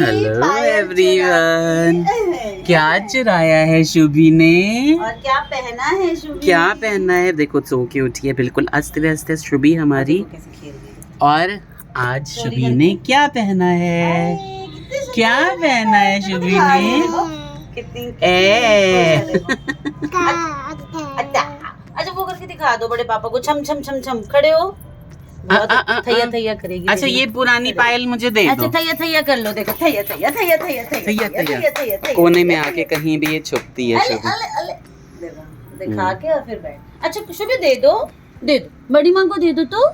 Hello everyone, क्या चुराया है शुभी ने और क्या पहना है शुभी? क्या पहना है? देखो सो के उठी है बिल्कुल अस्त व्यस्त है शुभी हमारी। कैसे खेल रही है। और आज शुभी ने क्या पहना है? क्या पहना है शुभी ने? कितनी ए। अच्छा अच्छा, वो करके दिखा दो बड़े पापा को। छम छम छम छम खड़े हो। बहुत आ, आ, आ, थैया आ। थैया करेगी। अच्छा ये पुरानी पायल मुझे दे अच्छा दो। थैया थैया कर लो। देखो थैया थैया थैया थैया थैया, थैया थैया। थैया थैया कोने में आके कहीं भी ये छुपती है अले शुभी। अले अले, देखो दिखा के और फिर बैठ। अच्छा शुभी दे दो, दे दो बड़ी माँ को दे दो, तो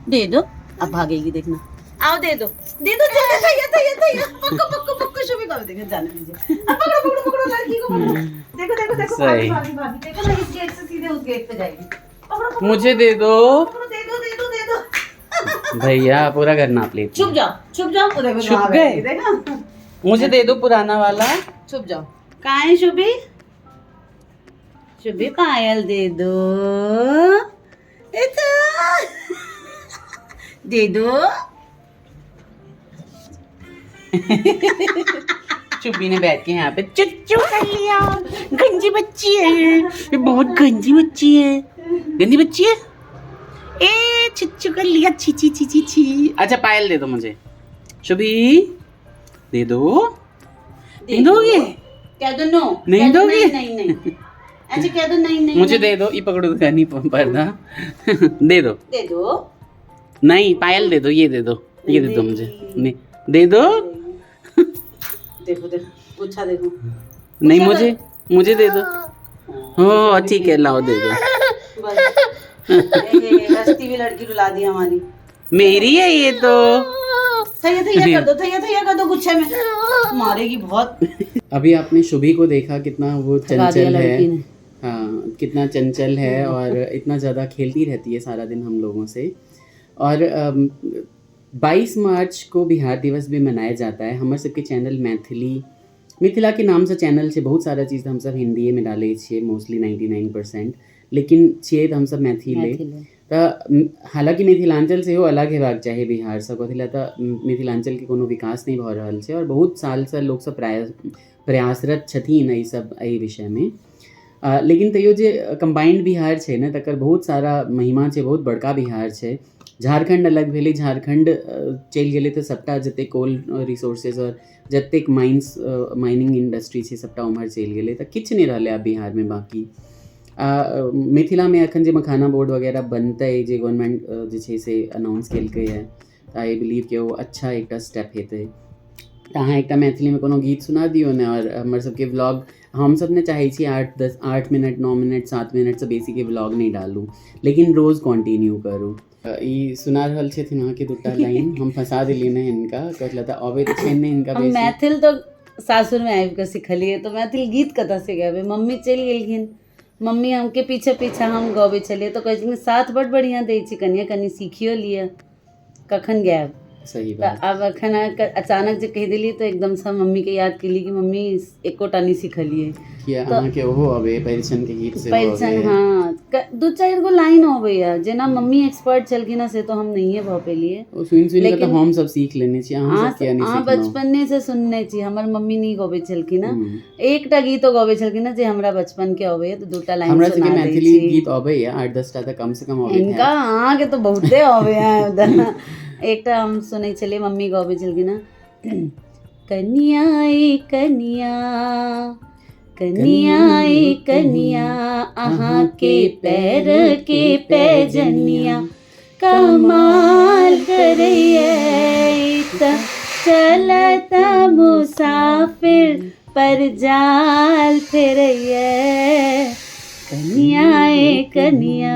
दे दो। अब भागेगी देखना। आओ दे दो, दे दो थैया थैया थैया थैया। पक्को पक्को पक्को शुभी को देखो जाने दीजिए। अब पकड़ो पकड़ो पकड़ो लड़की को पकड़ो। देखो देखो देखो, भागी सही। भागी भागी। देखो ना इस गेट से सीधे उस गेट पे जाएगी। पकड़ो पकड़ो मुझे दे दो पकड़ो, दे दो दे दो दे दो। भैया, पूरा घर नाप लेती छुप जाओ छुप जाओ, वो देखो छुप वहाँ गए? बैठी, देखो मुझे दे दो पुराना वाला। छुप जाओ। कहाँ है शुभी? शुभी पायल दे दो, इधर। दे दो। चुप्पी ने बैठ के यहाँ पे चुच्चू कर लिया। गंजी बच्ची है ये, बहुत गंजी बच्ची है, गंदी बच्ची है। ए चुच्चू कर लिया, छी छी छी छी छी। अच्छा पायल दे दो मुझे शुभी, दे दो। नहीं दोगे? कह दो नो। नहीं कह दो दोगे? नहीं नहीं नहीं। अच्छा कह दो नहीं नहीं। मुझे नहीं। दे दो, ये पकड़ो नहीं पर्दा। दे दो। दे दो। नहीं पायल दे दो, ये दे दो, ये दे दो मुझे। नहीं दे दो। देखो देखो गुच्छा देखो। नहीं मुझे, मुझे दे दो। हो ठीक है लाओ दे दो। बस ए, हंसती हुई लड़की रुला दी हमारी। मेरी है ये तो। थैया थैया कर दो, थैया थैया कर दो गुच्छे में, मारेगी बहुत। अभी आपने शुभी को देखा कितना वो थका दिया चंचल है। लड़की ने। हाँ कितना चंचल है और इतना ज़्यादा खेलती रहती है सारा दिन हम लोगों से। और 22 मार्च को बिहार दिवस भी मनाया जाता है। हमर सबके चैनल मैथिली मिथिला के नामसँ चैनल छै। बहुत सारा चीज हमसब हिंदीए में डालै छियै मोस्टली 99%, लेकिन छियै तऽ हमसब मैथिले। मैथिले। तऽ हालाँकि मिथिलाञ्चल सेहो अलग हेबाक चाही बिहारसँ, कथी लए तऽ मिथिलाञ्चलके कोनो विकास नहि भऽ रहल छै और बहुत सालसँ लोकसब प्रयासरत छथिन एहि सब एहि विषयमे। लेकिन तैयो जे कम्बाइंड बिहार छै ने तकर बहुत सारा महिमा छै, बहुत बड़का बिहार छै। झारखण्ड अलग भेलै, झारखण्ड चलि गेलै तऽ सबटा जतेक कोल रिसोर्सेज और जतेक माइंस माइनिंग इंडस्ट्री छै सबटा उम्हर चलि गेलै, तऽ किछु नहि रहलै आब बिहारमे बाँकी। मिथिलामे एखन जे मखाना बोर्ड वगैरह बनतै, जे गवर्नमेंट जे छै से अनाउंस केलकैए, तऽ I believe कि ओ अच्छा एकटा स्टेप हेतै। तऽ अहाँ एकटा मैथिलीमे कोनो गीत सुना दियौ ने। आओर हमर सबके व्लॉग हमसब ने चाहै छी 8 10 8 मिनट 9 मिनट 7 मिनटसँ बेसीके व्लॉग नहि डालू, लेकिन रोज कंटिन्यू करू। ई सुना रहल छथिन अहाँके दूटा लाइन, हम फंसा देलियै ने हिनका, कहलक तऽ अबैत छनि नहि हिनका हम बेसी। मैथिल तऽ सासुरमे आबि कऽ सिखलियै, तऽ मैथिल गीत कतऽसँ गाबै? मम्मी चलि गेलखिन, मम्मी हमके पीछे पीछे हम गबै छलियै, तऽ कहै छलखिन साथ बड्ड बढ़िआँ दै छी कनिए, कनि सीखियो लिअ, कखन गायब? सही तऽ बात। आब एखन अचानक जे कहि देलियै तऽ एकदमसँ मम्मीके याद केलियै कि मम्मी एकोटा नहि सिखलियै। किया अहाँके ओहो अबैए परिछनके गीत सेहो परिछन? अबैए? हँ, दू चारि गो लाइन अबैए। जेना मम्मी एक्सपर्ट छलखिन हँ से तऽ हम नहिए भऽ पेलियै। ओ सुनि सुनि कऽ तऽ लेकिन हमसब सीख लेने छी, अहाँ सब किया नहि अहाँ सिखलहुँ? बचपनेसँ सुनने छी। हमर मम्मी नहि गबै छलखिन हँ, एकटा गीतो गबै छलखिन हँ जे हमरा बचपन के अबैए, तऽ दूटा लाइन हमरा सबके सुना दै मैथिली छी। गीत अबैए 8-10 टा तऽ कमसँ कम अबैत हिनका हैत। अहाँके तऽ बहुते अबैए। एकटा हम सुनै छलियै मम्मी गबै छलखिन हँ, कनिया ए कनिया, कनिया ए कनिया, अहाँके पैर के पैजनिया कमाल करैए, तऽ चलत मुसाफिर पर जाल फेरैए, कनिया ए कनिया।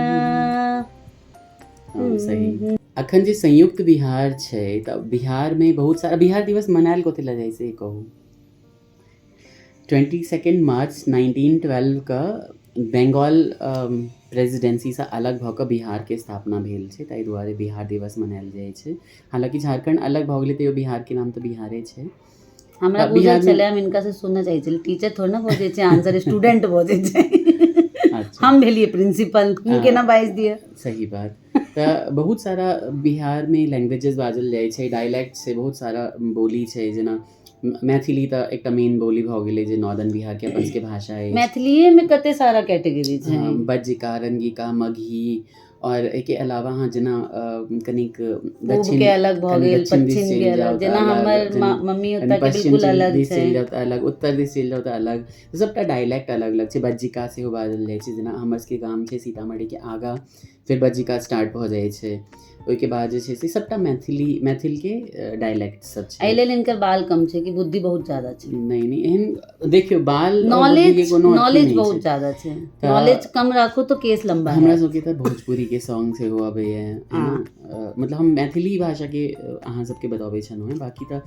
हँ, सही। अखन जे संयुक्त बिहार छै तऽ बिहारमे बहुत सारा बिहार दिवस मनायल कथी लए जाइ छै कहू? 22 मार्च 1912 के बंगाल प्रेसिडेंसीसँ अलग भऽ कऽ बिहारके स्थापना भेल छै, ताहि दुआरे बिहार दिवस मनायल जाइ छै। हालाँकि झारखण्ड अलग भऽ गेलै तैयो बिहारके नाम तऽ बिहारे छै। हमरा तऽ बुझल बिहारमे छलै, हम हिनका से सुनऽ चाहै छलियै। टीचर थोड़े ने बजै छै आंसर, स्टूडेंट बजै छै। अच्छा हम भेलियै प्रिंसिपल, हम केना बाजि दिअ? सही बात। तऽ बहुत सारा बिहारमे लैंग्वेजेस बाजल जाइ छै, डायलैक्ट छै, बहुत सारा बोली छै। जेना मैथिली तऽ एकटा मेन बोली भऽ गेलै जे नॉर्दर्न बिहारके अपन सबके भाषा अछि। मैथिलीए मे कते सारा कैटेगरी छै। हँ, बज्जिका, रंगिका, मगही आओर एहिके अलावा अहाँ जेना कनिक पूब दक्षिण के अलग भऽ कनि गेल, दक्षिण दिस पश्चिम के चलि जाउ अलग, तऽ जेना अलग, हमर जेना मम्मी कनि ओतऽ के पश्चिम बिल्कुल अलग दिस छै। चलि जाउ तऽ अलग, उत्तर दिस चलि जाउ तऽ अलग, सबटा डायलैक्ट अलग अलग छै। बज्जिका सेहो बाजल जाइ छै, जेना हमर सबके गाम छै सीतामढ़ीके आगाँ फेर बज्जिका स्टार्ट भऽ जाइ छै। ओहिके बाद जे छै से सबटा मैथिली, मैथिलके डायलैक्ट सब छै। एहि लेल हिनकर बाल कम छै कि बुद्धि बहुत ज्यादा छै? नहि नहि, एहन देखियौ, बाल आओर बुद्धिके नॉलेज कोनो अथी नॉलेज नहि बहुत छै। ज्यादा छै। तऽ नॉलेज कम राखू तो केस लंबा हमरा है। सबके तऽ भोजपुरीके सॉन्ग सेहो अबैए है ने। मतलब हम मैथिली भाषाके अहाँ सबके बतबै छलहुँ हेँ, बाँकी तऽ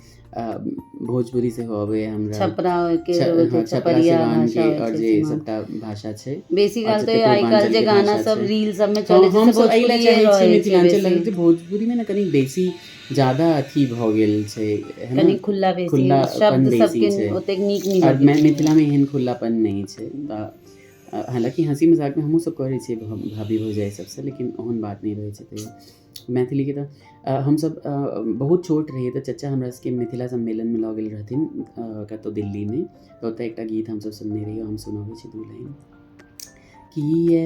भोजपुरी सेहो अबैए हमरा। छपरा के हाँ, छपरा, छपरिया सिवानके भाषा होइ आओर छै जे सिवान। सबटा भाषा छै बेसी आओर काल जते तऽ आइ काल्हि जे पूर्वाञ्चलके गाना भाषा सब छै। रील सबमे हँ, चलै छै से हमसब एहि लए भोजपुरिये चाहै छियै रहै छै मिथिलाञ्चल बेसी। लग जे भोजपुरीमे ने कनि बेसी ज्यादा अथी भऽ गेल छै है ने, कनि खुल्ला बेसी, खुल्लापन शब्द बेसी सबके छै। ओतेक नीक नहि आओर लगै छै। मिथिलामे एहन खुल्लापन नहि छै। तऽ हालाँकि हँसी मजाकमे हमहूँ सब करै छियै भाभी भौजाइ सबसँ, लेकिन ओहन बात नहि रहै छै। तैयो मैथिलीके तऽ हमसब बहुत छोट रहियै तऽ चचा हमरा सबके मिथिला सम्मेलनमे लऽ गेल रहथिन कतहु दिल्लीमे, तऽ ओतऽ एकटा गीत हमसब सुनने रहियै, हम सुनबै छी दू लाइन। किए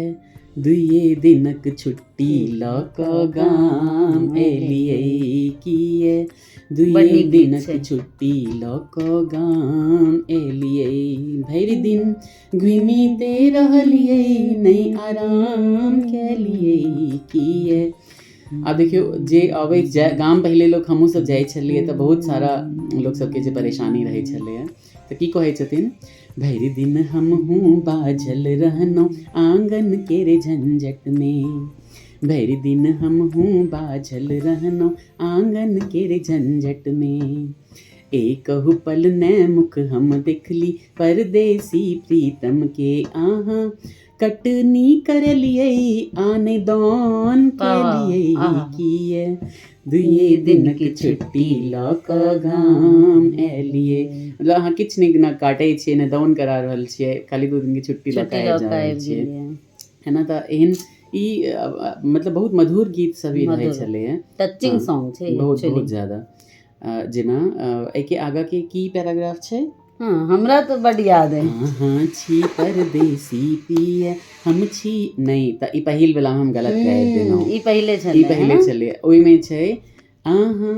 दुइए दिनक छुट्टी लऽ कऽ गाम एलियै, किए बड दुइए नीक गीत दिनक छै। छुट्टी लऽ कऽ गाम एलियै, भरि दिन घुमिते रहलियै नहि आराम केलियै, किए। आब देखियौ जे अबै जाय गाम पहिले लोक, हमहूँ सब जाइ छलियै तऽ बहुत सारा लोक सबके जे परेशानी रहै छलैए, तऽ की कहै छथिन, भरि दिन हमहूँ बाझल रहलहुँ आँगन केर झंझटमे, भरि दिन हमहूँ बाझल रहलहुँ आँगन केर झंझटमे, एकहु पल ने मुख हम देखली परदेसी प्रीतम के, अहाँ कटनी करलियै आने दौन केलियै, किए दुइए दिनक छुट्टी लऽ कऽ गाम एलियै। मतलब अहाँ किछु नहि ने काटै छियै ने दौन करा रहल छियै, खाली 2 दिनके छुट्टी लऽ छुट्टी कऽ लऽ आबि जा कऽ रहल आबि छियै गेलियै। है ना। तऽ एहन ई मतलब बहुत मधुर गीत सब ई रहै मधुर छलैए। टचिंग हँ, सॉन्ग छै बहुत एक्चुअली। बहुत ज्यादा। जेना एहिके आगाँके की पैराग्राफ छै? हँ, हमरा तऽ बड याद है। अहाँ छी परदेसी पिया हम छी, नहि तऽ ई पहिल वला हम गलत गाबि देलहुँ। ई पहिले ई छलै। पहिले है। छलै, ओहिमे छै अहाँ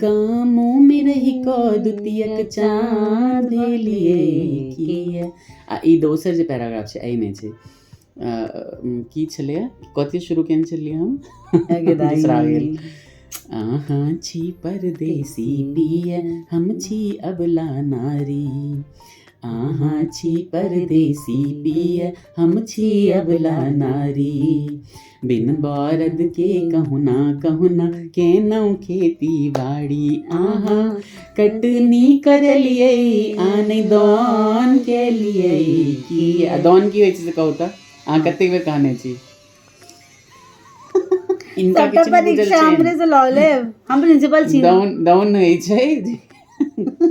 गामोमे रहि कऽ द्वितीयक चाँद भेलियै किया। आ ई दोसर जे पैराग्राफ छै एहिमे छै की छलैए, कथी शुरू केने छलियै हम, बिसरा गेल। अहाँ छी परदेसी पिया हम छी अबला नारी, अहाँ छी परदेसी पिया हम छी अबला नारी, बिन बरद के कहुना कहुना केनहुँ खेती बाड़ी, अहाँ कटनी करलियै आने दौन केलियै की। आ दौन की होइ छै से कहू तऽ, अहाँ कतेक बेर कहने छी, इनका सबटा किछु नहि बुझल परीक्षा छनि। हमरे से लऽ लेब, हम प्रिंसिपल छी ना। दौन, दौन होइ छै जे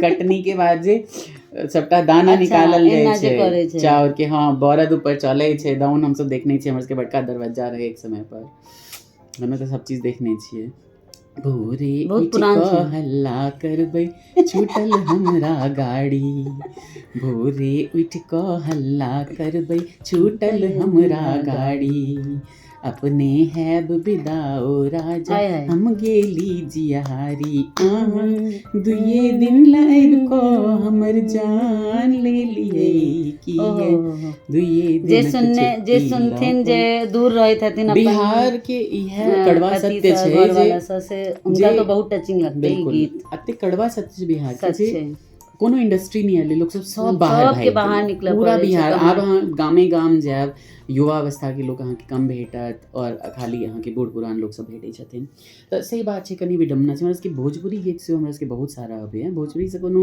कटनी के बाद जे सबटा दाना अच्छा, निकालल जाइ एना जे छै करै छै। चाउर के। हँ, बरद ऊपर चलै छै, दौन हमसब देखने छियै, हमर सबके बड़का दरवज्जा रहै एक समय पर, हमे तऽ सब चीज देखने छियै। भोरे बहुत उठि पुरान कऽ छै। हल्ला करबै छूटल हमरा गाड़ी, भोरे उठि कऽ हल्ला करबै छूटल हमरा गाड़ी, अपने हैब विदाओ राजा आय हाय। हम गेली जियारी, अहाँ दुइए दिन लाबि कऽ हमर जान लेलियै किए ओहो दुइए जे दिनक सुनने जे छुट्टी लऽ सुनथिन कऽ। जे दूर रहैत हथिन अपन बिहार के इएह कड़वा पति सत्य सँ छै घरवाला जे सँ, से हुनका जे तो बहुत टचिंग लगतै ई बिल्कुल गीत। एते कड़वा सत्य छै बिहार के सच जे छै। कोनो इंडस्ट्री नहि एलै, लोक सब सब बाहर सबके भागि बाहर गेलै निकलऽ पूरा पड़ै छै बिहार। कमाइ। आब अहाँ गामे गाम जायब, युवा अवस्थाके लोक अहाँके कम भेटत आओर खाली अहाँके बूढ़ पुरान लोक सब भेटै छथिन। तऽ सही बात छै, कनि विडम्बना छै। हमरा सबके भोजपुरी गीत सेहो हमरा सबके बहुत सारा अबैए, भोजपुरीसँ कोनो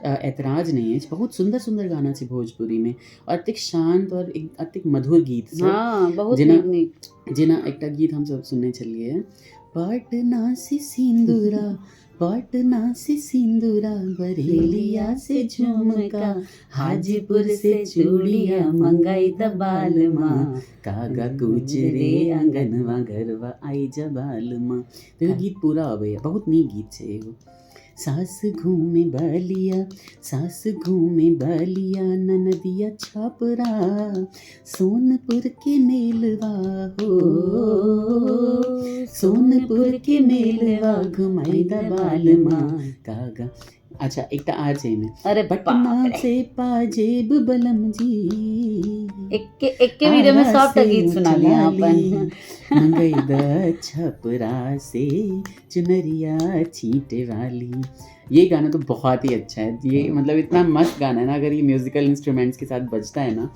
ऐतराज नहि अछि। बहुत सुन्दर सुन्दर गाना छै भोजपुरीमे आओर एतेक शान्त आओर एतेक मधुर गीत सब। हँ, बहुत जेना नीक नीक। जेना एकटा गीत हमसब सुनने छलियै, पटना से सिंदूरा पटना से सिंदूरा, बरेलिया से झुमका, हाजीपुर से चूड़िया मंगाई the बाल माँ, कागा कूच रे अंगनवा घरवा आई जा बाल माँ। तऽ एगो गीत पूरा अबैया, बहुत नीक गीत छै एगो। सास घूमे बलिया, सास घूमे बलिया, ननदिया छपरा, सोनपुर के मेलवा हो, सोनपुर के मेलवा घुमाई द बाल माँ, कागा। अच्छा, एकटा आर छै एहिमे। अरे पटना बाप रे। से पाजेब बलम जी, एके एके वीडियो में आरा सबटा से गीत सुना दिया अपन। मंगई the Chhapra से चुनरिया छींटे वाली। ये गाना तो बहुत ही अच्छा है ये, मतलब इतना मस्त गाना है ना, अगर ये म्यूजिकल इंस्ट्रूमेंट्स के साथ बजता है ना।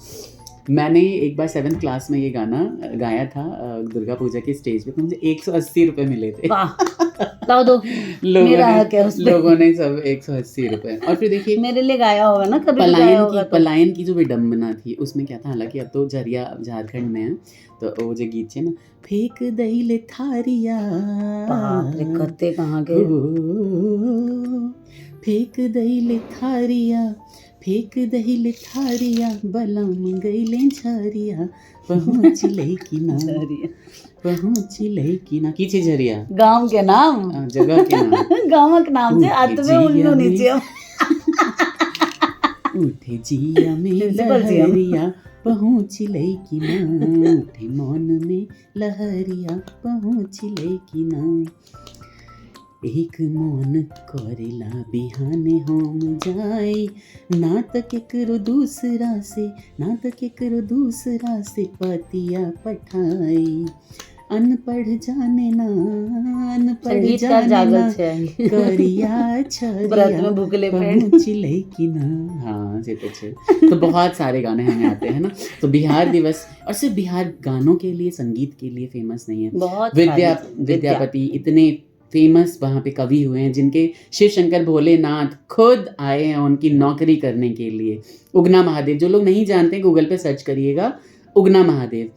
मैंने एक बार 7th class में ये गाना गाया था दुर्गा पूजा के स्टेज पे, तो मुझे 180 रुपये मिले थे। वाह, लाओ दो। लोगों मेरा ने हक है उस पे। लोगों ने सब 180 रुपये। और फिर देखिए मेरे लिए गाया होगा ना कभी भी, गाया पलायन होगा की तो। पलायन की जो विडम्बना थी उसमें क्या था, हालांकि अब तो झरिया झारखंड में है, तो वो जो गीत है ना, फेंक दहिले थारिया, बाप रे, कते कहाँ के। हो, फेंक दहिले थारिया, फेंक दहिले थारिया, बलम गईले झरिया, पहुँचले कि ना, झरिया। पहुँचले कि ना। की छै झरिया? गांव के नाम। जगह के नाम। गांवक नाम छै, उठे आतबे जिया उल्लू में नीचे। उठे जिया में प्रिंसिपल जी हम। लहरिया, पहुँचले कि ना, उठे मन में लहरिया, पहुँचले कि ना। एक मन करेला बिहाने हम जाई, ना त केकरो दूसरा से, ना त केकरो दूसरा से पतिया पठाई, अनपढ़ जाने ना, अनपढ़ संगीतकार जाने जागल ना, छै करिया व्रत छरिया में भूखले पेट। पहुँचले कि ना। हाँ, ये तो अच्छे। तो बहुत सारे गाने हमें आते हैं ना। तो बिहार दिवस, और सिर्फ बिहार गानों के लिए, संगीत के लिए फेमस नहीं है। बहुत विद्या सारी विद्या। विद्यापति इतने फेमस वहाँ पे कवि हुए हैं, जिनके शिव शंकर भोलेनाथ खुद आए हैं उनकी नौकरी करने के लिए। उगना महादेव, जो लोग नहीं जानते गूगल पे सर्च करिएगा उगना महादेव।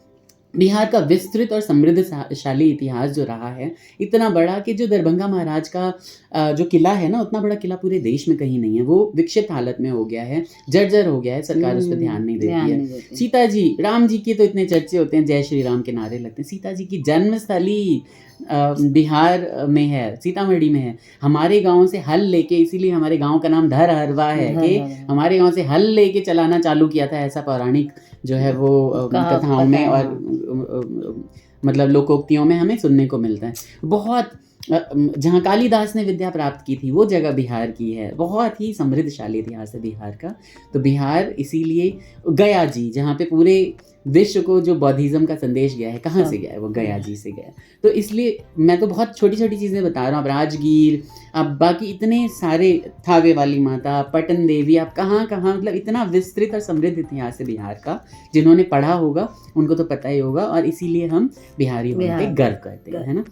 बिहार का विस्तृत और समृद्धशाली इतिहास जो रहा है, इतना बड़ा कि जो दरभंगा महाराज का जो किला है ना, उतना बड़ा किला पूरे देश में कहीं नहीं है। वो विक्षिप्त हालत में हो गया है, जर्जर हो गया है, सरकार उस पर ध्यान नहीं देती ध्यान है। नहीं देती। सीता जी, राम जी के तो इतने चर्चे होते हैं, जय श्री राम के नारे लगते हैं। सीता जी की जन्मस्थली बिहार में है, सीतामढ़ी में है। हमारे गांव से हल लेके, इसीलिए हमारे गांव का नाम धरहरवा है कि धरहरवा। हमारे गांव से हल लेके चलाना चालू किया था, ऐसा पौराणिक जो है वो कहा कथाओं में पता है, और मतलब लोकोक्तियों में हमें सुनने को मिलता है। बहुत जहाँ कालिदास ने विद्या प्राप्त की थी वो जगह बिहार की है। बहुत ही समृद्धशाली इतिहास है बिहार का। तो बिहार इसीलिए, गया जी जहाँ पे पूरे विश्व को जो बौद्धिज्म का संदेश गया है, कहाँ से गया है? वो गया जी से गया। तो इसलिए मैं तो बहुत छोटी छोटी चीज़ें बता रहा हूँ। अब राजगीर, अब बाकी इतने सारे, थावे वाली माता, पटन देवी, आप कहाँ कहाँ, मतलब इतना विस्तृत और समृद्ध इतिहास है बिहार का। जिन्होंने पढ़ा होगा उनको तो पता ही होगा, और इसीलिए हम बिहारी होने पे बिहार। गर्व करते हैं, है ना।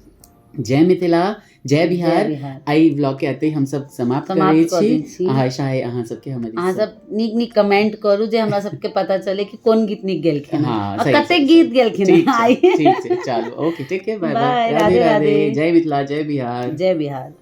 जय मिथिला, जय बिहार। जय बिहार। आई व्लॉग के आते हम सब समाप्त समाप्त करै कऽ छी। दै छी। आशा है अहाँ सबके हमारी अहाँ सब नीक नीक कमेंट करू जे हमरा सबके पता चले कि कोन गीत नीक गेलखिन हाँ, और सही, कते सही, गीत गेलखिन। ठीक छै, आई ठीक छै, चलू, ओके, ठीक है, बाय बाय, बाय, राधे राधे राधे, राधे। जय मिथिला, जय बिहार, जय बिहार।